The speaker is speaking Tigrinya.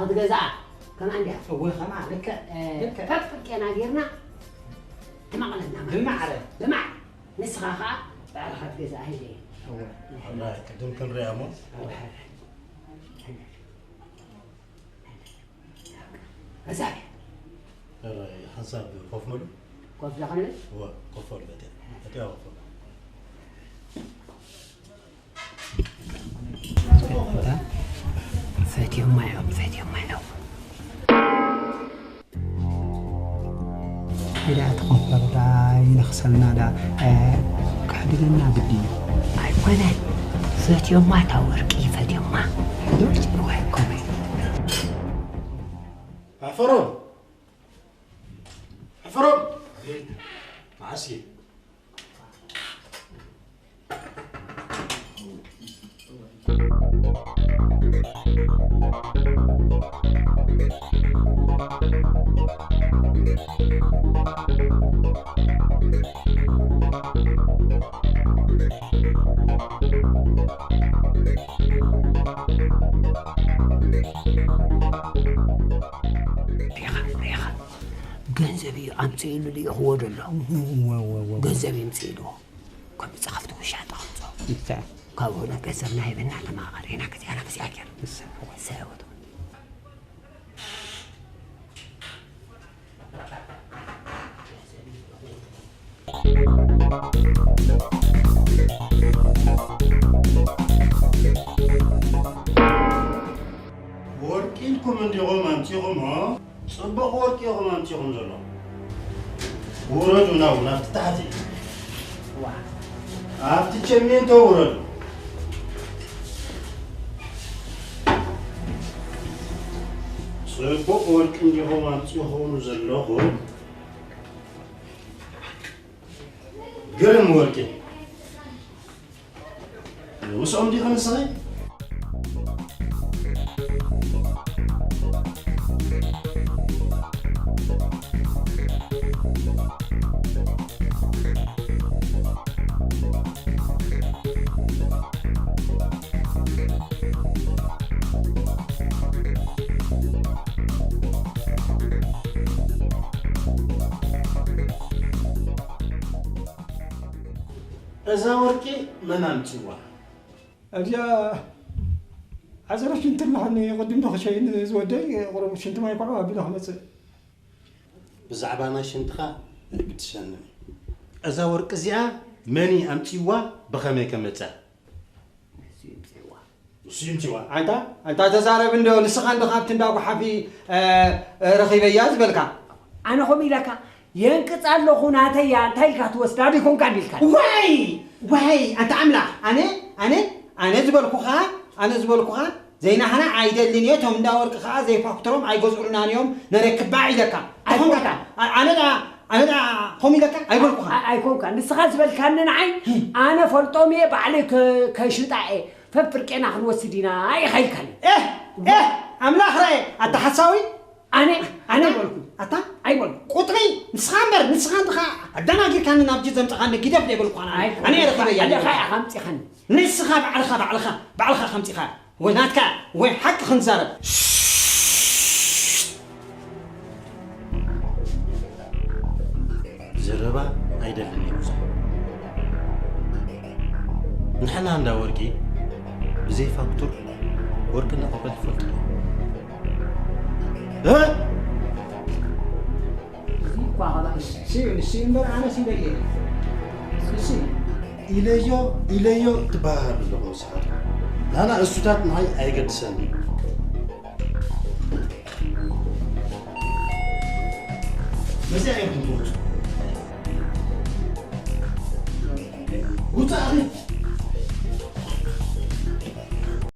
ክትገዝኣ ከማን ድያ? እወ፣ ከማን ልክዕ፣ እ፣ ልክዕ። ፈቅፍቅ ጌና ጌርና ትመቕለና ማለት እዩ። ብማዕረ። ብማዕረ። ንስኻ ኸኣ ባዕልኻ ትገዝኣ ህለ። እወ። ሕራይ፣ ቅድም ክንሪኣ እሞ። እወ፣ ሕራይ። ሕራይ። እዛ እያ። ሕራይ፣ ሓንሳብ ኮፍ በሉ። ኮፍ ዶ ክንብል? እወ፣ ኮፍ በሉ፣ በትያ። በትያ ኮፍ በሉ። ፈትዮማ እዮም፣ ፈትዮማ እዮም። ኢዳ ትኾንፈር ዳ ይነኽሰልና ዳ፣ እ፣ ከሕድገና ግዲ እዩ። ኣይኮነን፣ ፈትዮማ እታ ወርቂ፣ ፈትዮማ። ዶ? እወ፣ ኮመ። ኣፈሮም! ኣፈሮም! መዓስ እዩ? ሪኻ፣ ሪኻ። ገንዘብ እዩ ኣምፅኡ ኢሉ ልኢኽዎ ዘሎ። እወ፣ እወ፣ እወ። ገንዘብ ይምፅእ ኢልዎ። ከም ጸኸፍቲ ውሻጠ ከምጾ። ይታ። ካብኡ ንገንዘብና ሂብና ተማቐር ኢና፣ ክዚኣና ክዚኣ ገይር። ይሳ። ሰውት። ወርቂ ኢልኩም እንዲኹም ኣምጺኹሞ? ጽቡቕ ወርቂ ኢኹም ኣምጺኹም ዘለኹም። ውረዱ ናብኡ፣ ናብቲ ታሕቲ። ዋ። ኣብቲ ቸሜንቶ ውረዱ። ጽቡቕ ወርቂ እንዲኹም ኣምጺኹም ዘለኹም። ግርም ወርቂ። ምስኦም ዲኻ ንስኺ? እዛ ወርቂ መን ኣምጺዋ? ኣብዚኣ ዓዘረ ሽንቲ ኣለኻኒ፣ ቅድም ዶ ክሸይን ዝወደይ፣ ቁሩብ ሽንቲ ማይ ኳዕ ኣቢለ ክመጽእ። ብዛዕባ ናይ ሽንትኻ ኣይግድሰንን። እዛ ወርቂ እዚኣ መን ኣምጺዋ፣ ብኸመይ ከመጻ? ንሱ ይምጺዋ። ኣንታ፣ ኣንታ ተዛረብ እንዶ፣ ንስኻ እንዶ ካብቲ እንዳ ጓሓፊ፣ እ፣ እ፣ ረኺበያ ዝበልካ። ኣነ ኸም ኢለካ፣ የንቅጻ ኣለኹ፣ ናተያ፣ እንታይ ኢልካ ትወስዳ ዶ ይኮንካ እንዲልካ? ዋይ! ዋይ! ኣንታ ኣምላኽ፣ ኣነ፣ ኣነ፣ ኣነ ዝበልኩኻ፣ ኣነ ዝበልኩኻ፣ ዘይናህና ኣይደልን እየ፣ እቶም እንዳ ወርቂ ኸኣ ዘይፋክትሮም ኣይገዝኡልናን እዮም፣ ነረክባ ኢለካ። ኣይኮንካ። ኣይኮንካ። ኣ-፣ ኣነ ደኣ፣ ኣነ ደኣ ኸም ኢለካ ኣይበልኩኻ። ኣ-፣ ኣይኮንካ። ንስኻ ዝበልካኒ ንዓይ፣ ህም። ኣነ ፈልጦም እየ፣ ባዕለይ ከ-፣ ከሽጣ እየ። ፈፍርቄና ክንወስድ ኢና ኢኻ ኢልካኒ። ኤህ፣ ኤህ፣ ኣምላኽ ረኣየ፣ ኣታ ሓሳዊ። ኣነ፣ ኣነ ኣታ፣ ኣይበልኩ። ኣታ? ኣይበልኩ። ቁጥሪ፣ ንስኻ እምበር፣ ንስኻ እንድኻ ኣደናጊርካኒ ናብዚ ዘምጻኻኒ ግደፍ ዘይበልኩ ኣነ። ኣይኮነ። ኣነ እየ ረኺበያ። ኣነ ኻኣ ኢኻ ኣምጺኻኒ። ንስኻ ባዕልኻ፣ ባዕልኻ፣ ባዕልኻ ከምጺኻ። ወይ ናትካ፣ ወይ ሓቂ ክንዛረብ። ዘረባ ኣይደልን እዩ ብዙሕ። ንሕና እንዳ ወርቂ ብዘይ ፋክቱር ወርቂ ንቕበል ትፈልጡ ዶ? እ? እዚ እኳ ኸላ ንሱ፣ ንሱ እምበር ኣነስ ኢለዮ። ንሱ ኢለዮ፣ ኢለዮ ትበሃሃሉ ኣለኹም ንስኻትኩም። ናና እሱታት ንዓይ ኣይገድሰኒ። መዚኣ ኢኹም ትወጹ። ውጻእ ኣኺ።